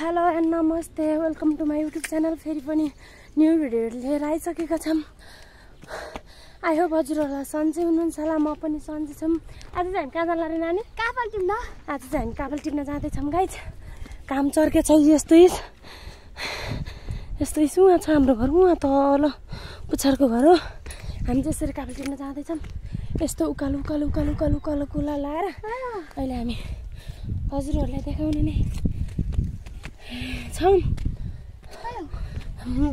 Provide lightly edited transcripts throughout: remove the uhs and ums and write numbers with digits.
Hello and namaste welcome to my YouTube channel. फेरि पनि new भिडियोहरू लिएर आइसकेका छौँ। आई होप हजुरहरूलाई सन्चै हुनुहुन्छ होला, म पनि सन्चै छौँ। आज चाहिँ हामी कहाँ जाँदा रे नानी? काफल टिप्न। आज चाहिँ हामी काफल टिप्न जाँदैछौँ गाइज। काम चर्केछ यस्तो उहाँ छ हाम्रो घर, उहाँ तल पुछारको घर हो। हामी त्यसरी काफल टिप्न जाँदैछौँ। यस्तो उकालो उकालो उकालो उकालो उकालो कुला लाएर अहिले हामी हजुरहरूलाई देखाउने नै छौँ।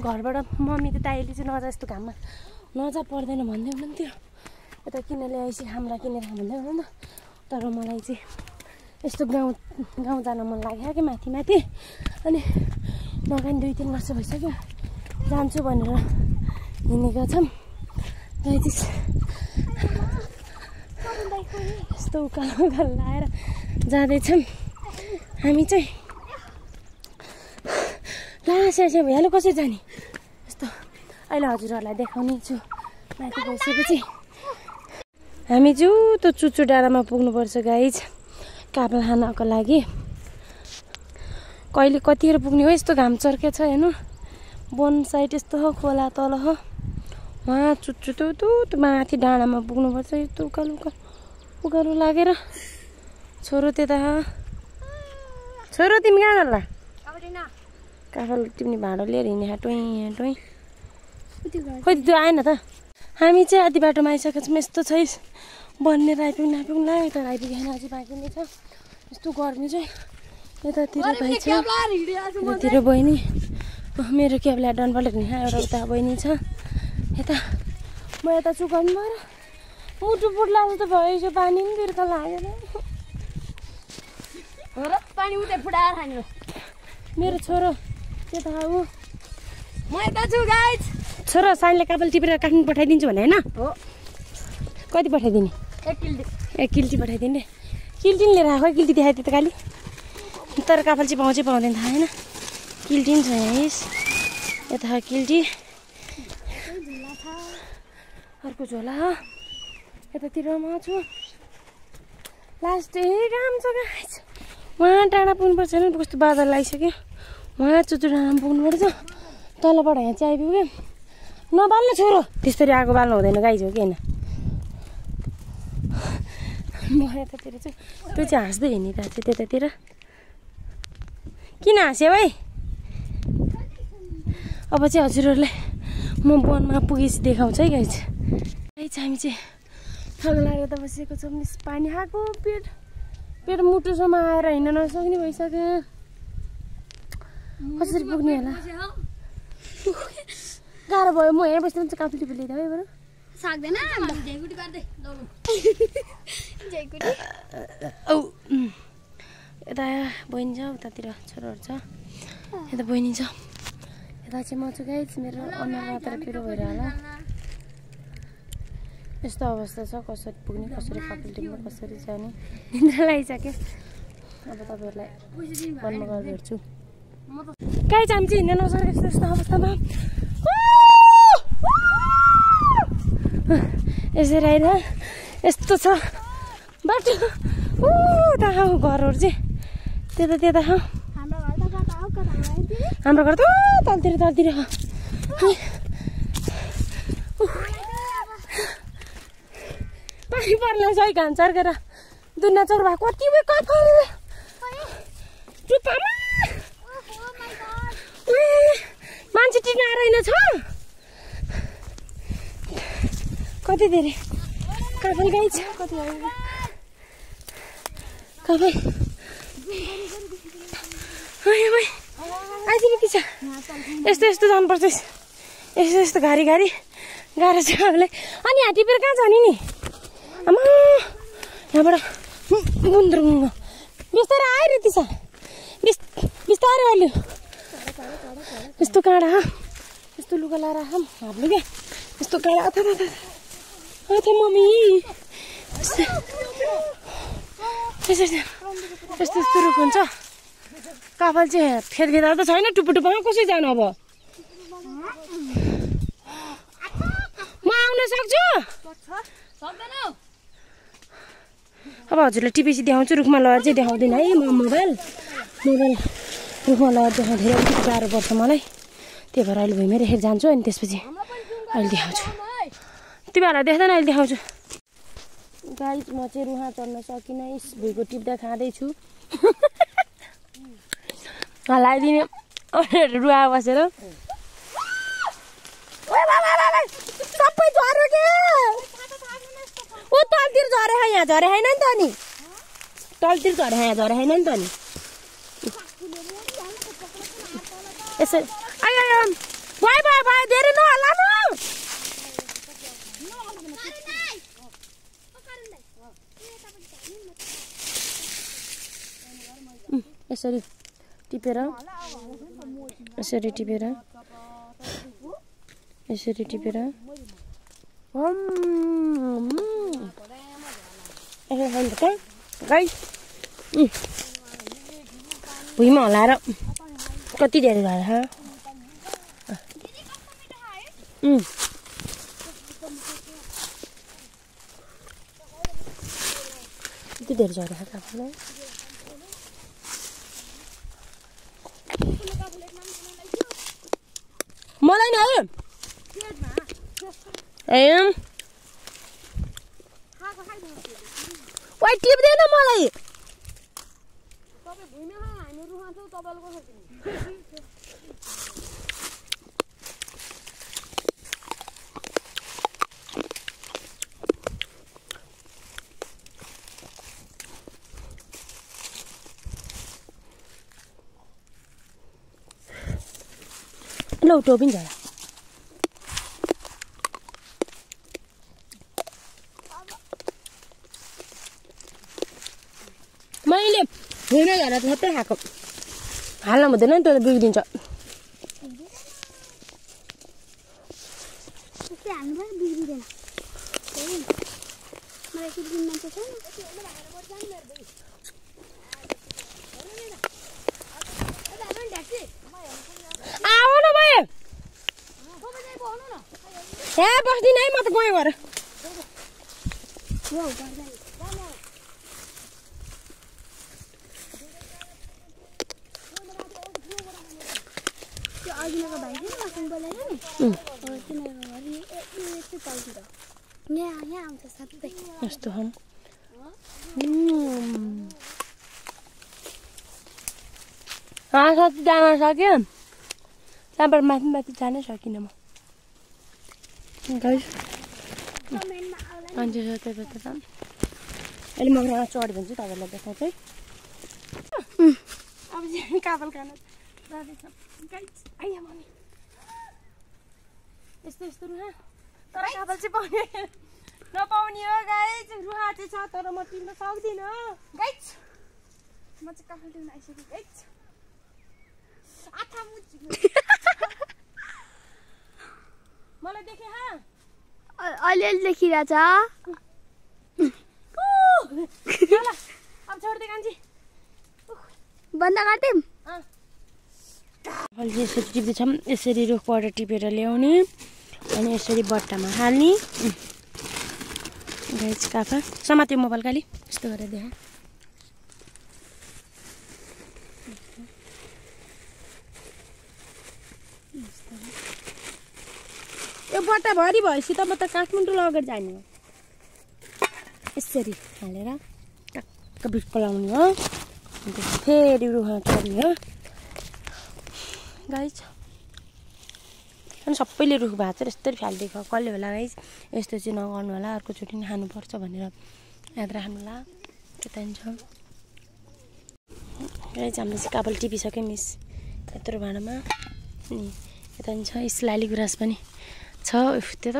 घरबाट मम्मी त दाइले चाहिँ नजा यस्तो घाममा नजा पर्दैन भन्दै हुनुहुन्थ्यो। यता किन ल्याएपछि खामला किनेर भन्दै हुनुहुन्थ्यो। तर मलाई चाहिँ यस्तो गाउँ जान मन लाग्यो कि माथि माथि। अनि नगानी 2-3 वर्ष भइसक्यो जान्छु भनेर हिँडेका छौँ। यस्तो उकालो उकालो लाएर जाँदैछौँ हामी चाहिँ। स्यास्या भइहाल्यो कसरी जाने यस्तो। अहिले हजुरहरूलाई देखाउने छु। माथि गइसकेपछि हामी त चुचु डाँडामा पुग्नुपर्छ गाइज काफल खानको लागि। कहिले कतिखेर पुग्ने हो? यस्तो घाम चर्के छ हेर्नु। वन साइड यस्तो हो, खोला तल हो, उहाँ चुच्चु त माथि डाँडामा पुग्नुपर्छ। यस्तो उकालो उकालो लागेर। छोरो त्यता छोरो तिमी कहाँ जाला? काफल टिप्ने भाँडो लिएर हिँडे टोइ खोइ त्यो आएन त। हामी चाहिँ आधी बाटोमा आइसकेको छौँ। यस्तो छ बन्ने आइपुग्नु लाग्यो तर आइपुगेन, अझै बाँकी नै छ। यस्तो गर्मी चाहिँ यतातिर भाइ छ, यतातिर बहिनी, मेरो क्याबलाई डनपलेट नि एउटा उता बहिनी छ यता। म यता चुकाउनु भएर मुटु फुट्ला जस्तो भयो। पानी पनि बिर्का लागेर पानी उतै फुटाएर खाने। मेरो छोरो त्यता हो, म यता छु गाइज। छोरो साइनले काफल टिपेर काट्नु पठाइदिन्छु भने होइन? हो। कति पठाइदिने? 1 किल्टी पठाइदिने। किल्टिन लिएर आएको, किल्टी देखाइदियो त काली। तर काफल चाहिँ पाउँछ पाउँदैन थाहा होइन। किल्टी पनि छ यहाँ। यता किल्टी, अर्को झोला हो यतातिर म छु। लास्टै काम छ गाइज। उहाँ टाढा पुग्नुपर्छ होइन, कस्तो बादल लगाइसक्यो। उहाँ चुचु डाँडामा पुग्नुपर्छ। तलबाट यहाँ चाहिँ आइपुग्यो। नबाल्नु छोरो, त्यसरी आगो बाल्नु हुँदैन गाइज, हो कि होइन? म यतातिर छु। त्यो चाहिँ हाँस्दै हिँडिरहेको छु त्यतातिर। किन हाँस्यो भाइ? अब चाहिँ हजुरहरूलाई म वनमा पुगेपछि देखाउँछु है गाइज। हामी चाहिँ थल लागेर त बसेको छौँ। मिस पानी खाएको पेट मुटुसम्म आएर हिँड्न नसक्ने भइसक्यो। कसरी पुग्ने होला? गाह्रो भयो। म यहाँ बस्दा पनि काफल टिपेर ल्याइदियो है बरु सक्दैन। यता बहिनी छ, उतातिर छोरोहरू छ, यता बहिनी छ, यता चाहिँ म छु गाइज। मेरो अनुहार मात्र पिरो भएर होला। यस्तो अवस्था छ। कसरी पुग्ने, कसरी काफल टिप्ने, कसरी जाने, निन्द्रा लागिसक्यो। अब तपाईँहरूलाई वनमा गएर भेट्छु। गाइज हामी चाहिँ हिँड्न नसकेको यस्तो अवस्थामा यसरी आएर यस्तो छ बाटो। त्यहाँ घरहरू चाहिँ त्यता हाम्रो घर त तलतिर पानी पर्ला है घाम चर्केर दुना चोर भएको। कति कपाल टुप्पामा मान्छे टिप्न आएर होइन छ। कति धेरै काफल गाइज, कति काफल आइदिनु कि छ। यस्तो जानुपर्छ। यस्तो घारी गाह्रो छ हामीलाई। अनि यहाँ टिपेर कहाँ जाने नि? आमा यहाँबाट गुन्द्रुङ बिस्तारै आएर यति छ। बिस्तारै अहिले यस्तो काँडा यस्तो लुगा लाएर आऊँ हाप्नु क्या। यस्तो काँडा अथा मम्मी यस्तो रुख हुन्छ। काफल चाहिँ फेदखेदा त छैन, टुप्पोमा कसरी जानु? अब म आउन सक्छु? अब हजुरलाई टिपेसी देखाउँछु। रुखमा लगाएर चाहिँ देखाउँदैन है। म मोबाइल रुखमा लगेर देखाउँ धेरै अलिकति गाह्रो पर्छ मलाई, त्यही भएर अहिले भुइँमै राखेर जान्छु अनि त्यसपछि अहिले देखाउँछु। तिमीहरूलाई देख्दैन अहिले देखाउँछु। गाइस म चाहिँ रुहा चढ्न सकिनँ, भुइँको टिप्दा खाँदैछु। लगाइदिने रुहा बसेर सबै झऱ्यो के ऊ तलतिर झरे यहाँ झरे होइन नि त नि तलतिर झरे यहाँ झरे होइन नि त नि यसरी आयो भयो भयो भयो धेरै नहल्ला न यसरी टिपेर यसरी टिपेर यसरी टिपेर भुइँमा हल्लाएर कति धेरै झरेछ कति धेरै झरेछ काफुलाई मलाई नै वाइ टिप्दैन मलाई ल टोपिन्छ होला मैले भुइँमा झरेर थप्पै खाएको हाल्न हुँदैन नि त्यो त बिग्रिन्छ आऊ न भयो यहाँ बस्दिनँ है म त गएँ भएर यस्तो हम साथी जान सक्यो त्यहाँबाट माथि माथि जानै सकिनँ म मान्छे छ त्यही त अहिले मकरामा चढ्यो भने चाहिँ तपाईँलाई देखाउँछु है अब चाहिँ काबल खान जाँदैछ आइया मम्मी यस्तो यस्तो रुहा तर काबल चाहिँ पाउने नपाउने हो गाइस रुहा चाहिँ छ तर म टिप्न सक्दिनँ गाइस म चाहिँ काबल टिप्न आइसकेँ गाइस आथा मुची मलाई देखे हा अलिअलि देखिरहेछ अब छोड्दै कान्छी बन्द गर्दिम अहिले यसरी टिप्दैछौँ यसरी रुखबाट टिपेर ल्याउने अनि यसरी बट्टामा हाल्ने गाइस काफा समात्यो मोबाइल खालि यस्तो गरेर देखा यो बट्टा भरि भएपछि त म त काठमाडौँ लगेर जाने हो यसरी हालेर टक्क बिटको लाउने हो अन्त फेरि रुखमा चढ्ने हो गाइस अनि सबैले रुख भाँचेर यस्तरी फालिदिएको कसले होला गाइस यस्तो चाहिँ नगर्नु होला अर्कोचोटि नि खानुपर्छ भनेर याद राख्नु होला यता छ गाइस हामीले चाहिँ काबल टिपिसक्यो मिस यत्रो भाँडामा अनि यता छ इस्लाली गुराँस पनि छ त्यो त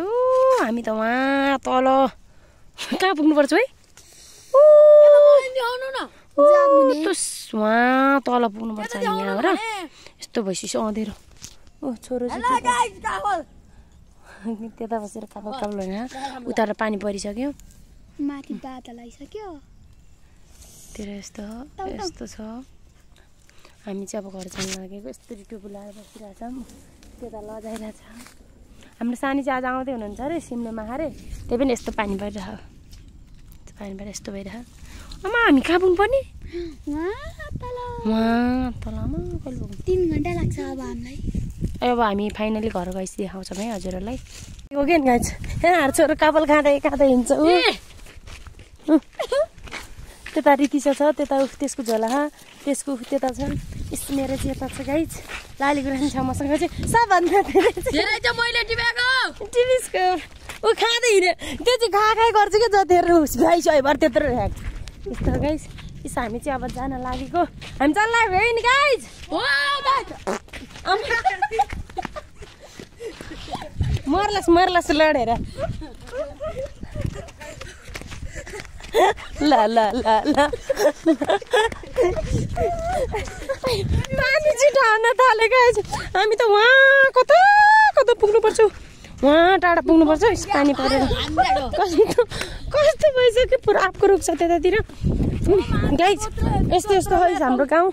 हामी त वहाँ तल कहाँ पुग्नुपर्छ है वहाँ तल पुग्नुपर्छ हामी यहाँबाट यस्तो भइसक्यो अँधेरो ओ छोरो त्यता बसेर काबल काबल होइन उता पानी परिसक्यो माथि बादल आइसक्यो तिर यस्तो यस्तो छ हामी चाहिँ अब घर जान लागेको यस्तरी टोपी लगाएर बसिरहेछौँ त्यता लजाइरहेछ हाम्रो सानी चाहिँ आज आउँदै हुनुहुन्छ अरे सिम्लोमा अरे त्यही पनि यस्तो पानी परिरहेको पानी भएर यस्तो भइरहेको आमा हामी कहाँ पुग्नुपर्ने वहाँ तलमा कहिले पुग्नु 3 घण्टा लाग्छ अब हामीलाई अब हामी फाइनली घर गएपछि देखाउँछौँ है हजुरहरूलाई हो कि गाइज यहाँ छोरो काबल खाँदै खाँदै हिँड्छ ऊ त्यता रितिसा छ त्यता त्यसको झोला त्यसको त्यता छ मेरो चाहिँ यता छ गाइज लालीगुराँस छ मसँग चाहिँ सबभन्दा धेरै चाहिँ मैले टिपेको ऊ खाँदै हिँड्यो त्यो चाहिँ खाइ गर्छ क्या जतिहरू गाइसयो भर त्यत्रो यस्तो गाइज यस हामी चाहिँ अब जान लागेको हामी जान लाग्यो है नि गाइज मर्लास लडेर ल ल ल ल पानी छिटो हान्न थाले गाइज हामी त वहाँ कता कता पुग्नुपर्छ वहाँ टाढा पुग्नुपर्छ पानी परेर कस्तो भइसक्यो पुरा आपको रुख छ त्यतातिर गाइज यस्तो यस्तो है हाम्रो गाउँ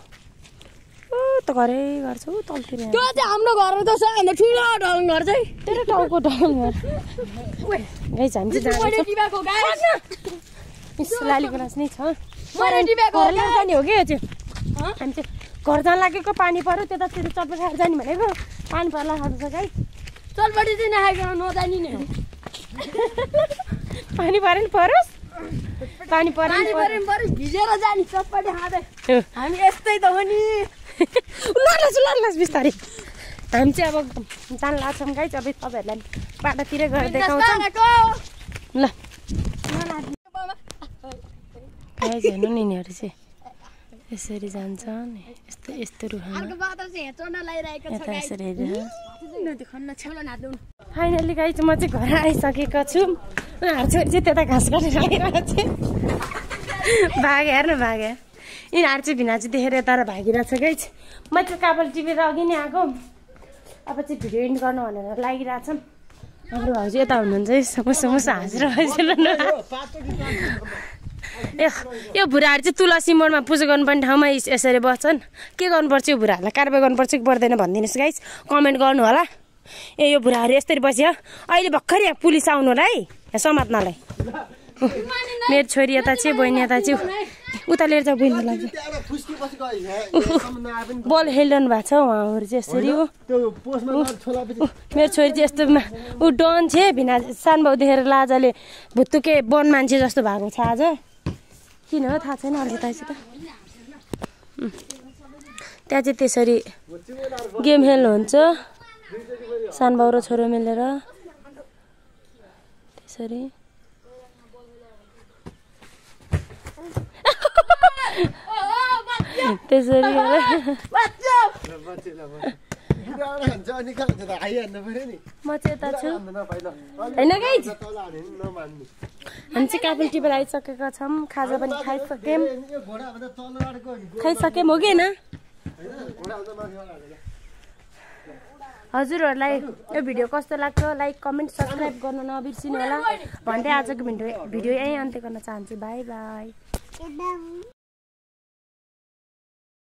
त घरै गर्छ ऊ तलतिर त्यो चाहिँ हाम्रो घरमा त सबैभन्दा ठुलो ढल घर चाहिँ तेरो टाउको ढल घर गाइज हामी चाहिँ लालीगुराँस नै छ जाने हो कि यो चाहिँ हामी चाहिँ घर जान लागेको पानी पर्यो त्यतातिर चटपट खाएर जाने भनेको पानी पर्ला खाँदैछ गाइज चटपटी चाहिँ नखाइकन नजानी नै पानी पऱ्यो नि परोस् पानी पऱ्यो भिजेर जाने चटपटी खाँदै हामी यस्तै त हो नि लड्लास बिस्तारै हामी चाहिँ अब जान लाग्छौँ गाइज अब तपाईँहरूलाई बाटातिर गएर देखाउँछौँ ल गाइज हेर्नु नि यिनीहरू चाहिँ यसरी जान्छ नि यस्तो यस्तो रुखमा यता यसरी फाइनली गाइज म चाहिँ घर आइसकेको छु उनीहरू छोरी चाहिँ त्यता घाँस काटेर आइरहेको थियो भाग्यो हेर्नु भाग्यो यिनीहरू चाहिँ भिना चाहिँ देखेर यता भागिरहेको छ गाइज म चाहिँ काबल टिपेर अघि नै आएको अब चाहिँ भिडियो एन्ड गर्नु भनेर लागिरहेको छ हाम्रो भाउजू यता हुनुहुन्छ है समोसा हाँसेर यो भुराहरू चाहिँ तुलसी मोडमा पूजा गर्नुपर्ने ठाउँमा यसरी बस्छन् के गर्नुपर्छ यो भुराहरूलाई कारवाही गर्नुपर्छ कि पर्दैन भनिदिनुहोस् गाइज कमेन्ट गर्नु होला ए यो भुराहरू यसरी बस्यो अहिले भर्खर यहाँ पुलिस आउनु होला है यहाँ समात्नलाई मेरो छोरी यता चाहिँ बहिनी यता चाहिँ उता लिएर जाऊ बहिनी लाग्छ बल खेलिरहनु भएको छ उहाँहरू चाहिँ यसरी हो मेरो छोरी चाहिँ यस्तो ऊ डन छ भिना सानबाउ देखेर लाजाले भुत्तुके वन मान्छे जस्तो भएको छ आज किन हो थाहा छैन अर्को ताइसित त्यहाँ चाहिँ त्यसरी गेम खेल्नुहुन्छ सानबाउ र छोरो मिलेर त्यसरी त्यसरी म चाहिँ यता छु होइन गाइज हामी चाहिँ काबुल टिपेर आइसकेका छौँ खाजा पनि खाइसक्यौँ हो कि होइन हजुरहरूलाई यो भिडियो कस्तो लाग्छ लाइक कमेन्ट सब्सक्राइब गर्नु नबिर्सिनु होला भन्दै आजको भिडियो यहीँ अन्त्य गर्न चाहन्छु बाई बाई